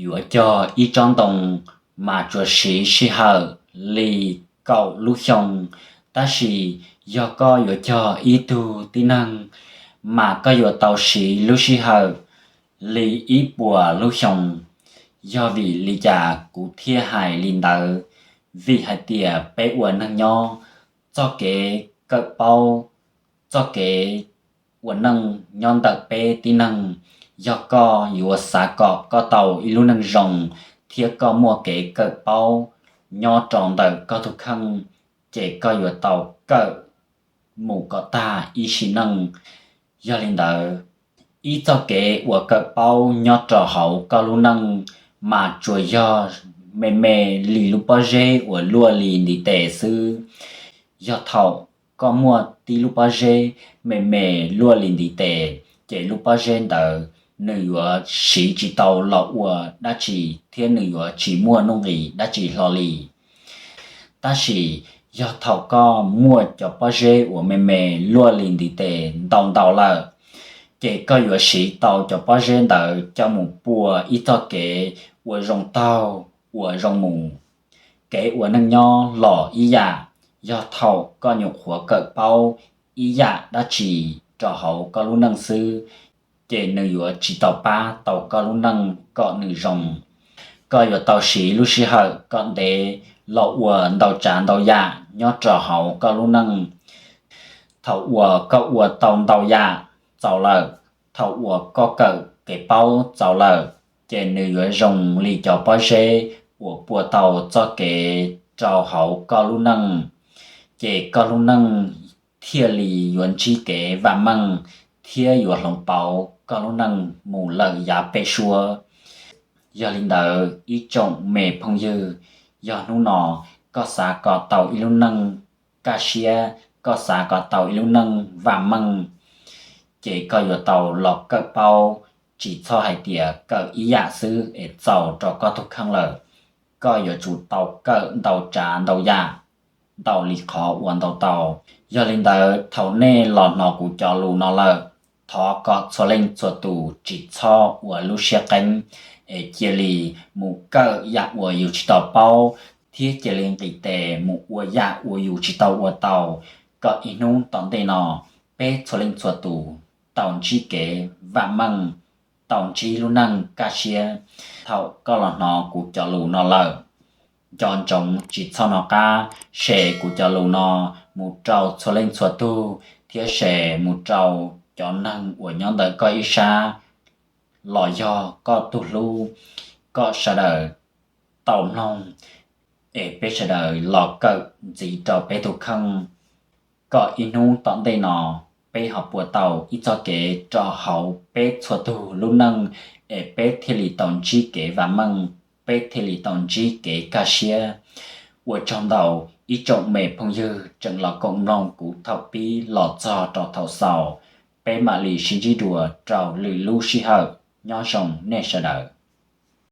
Yuav cog ib tsob ntoo mas tsuas siv sij hawm li kaum lub xyoo, tab sis yog koj yuav cog ib tug tib neeg mas koj yuav tau siv lub sij hawm li ib puas lub xyoo. Yog vim li cas kuv thiaj hais li ntawd? Vim hais tias peb ua neej nyob, txoj kev kawm paub, txoj kev ua neej nyob ntawm peb tib neeg, yog koj yuav xav kom koj tau ib lub neej zoo thiab koj muaj kev kawm paub nyob rau ntawm koj tus kheej, ces koj yuav tau kawm mus kom tag ib sim neej. Yog li ntawd, ib txoj kev uas kawm paub nyob rau hauv koj lub neej mas tsuas yog me me li lub pob zeb uas luaj li ntiv tes xwb. Yog thaum koj muaj tib lub pob zeb me me luaj li ntiv tes, ces lub pob zeb ntawd nws yuav siv tsis tau los ua dab tsi thiab nws yuav tsis muaj nuj nqis dab tsi hlo li. Tab sis yog thaum koj muaj cov pob zeb uas me me luaj li ntiv tes ntau ntau lawm, ces koj yuav siv tau cov pob zeb ntawd coj mus pua ib txoj kev ua zoo taug ua zoo mus. Kev ua neej nyob los ib yam, yog thaum koj nyuam qhuav kawm paub ib yam dab tsi rau hauv koj lub neej xwb, ces nws yuav tsis tau pab tau koj lub neej kom nws zoo. Koj yuav tau siv lub sij hawm kom ntev los ua ntau tsav ntau yam nyob rau hauv koj lub neej. Thaum uas koj ua tau ntau yam txaus lawm, thaum uas koj kawm kev paub txaus lawm, ces nws yuav zoo li cov pob zeb uas pua tau txoj kev rau hauv koj lub neej, ces koj lub neej thiaj li yuav ntsib kev vam meej thiab yuav hloov pauv koj lub neej mus lawm yav peb suab. Yog li ntawd ib tsoom me phooj ywg, yog hnub no koj xav kom tau ib lub neej kaj siab, koj xav kom tau ib lub neej vam meej, ces koj yuav tau los kawm paub, tsis txhob hais tias kawm ib yam xwb es txaus rau koj tus kheej lawm. Koj yuav tsum tau kawm ntau tsav ntau yam, ntau li qhov uas ntau tau. Yog li ntawd thaum nej los hnov kuv cov lus no lawm, thov kom txhua leej txhua tus tsis txhob ua lub siab qeeb, es cia li mus kawm yam uas yus tsis tau paub, thiab cia li nqis tes mus ua yam uas yus tsis tau ua tau, kom ib hnub tom ntej no peb txhua leej txhua tus tau ntsib kev vam meej, tau ntsib lub neej kaj siab. Thaum koj los hnov kuv cov lus no lawm, nco ntsoov tsis txhob hnov qab, share kuv cov lus no mus rau txhua leej txhua tug, thiab share mus rau cov neeg uas nyob ntawm koj ib sab los yog koj tus hlub, kom sawv daws tau mloog, es peb sawv daws los kawm ntxiv rau peb tus kheej, kom ib hnub tom ntej no peb ho pua tau ib txoj kev rau hauv peb txhua tug lub neej, es peb thiaj li tau ntsib kev vam meej, peb thiaj li tau ntsib kev kaj siab. Ua tsaug ntau ib tsoom me phooj ywg tseem los koom mloog kuv thaum pib los txog rau thaum xaus. Peb mam li sib ntsib dua rau lwm lub sij hawm. Nyob zoo nej sawv daws.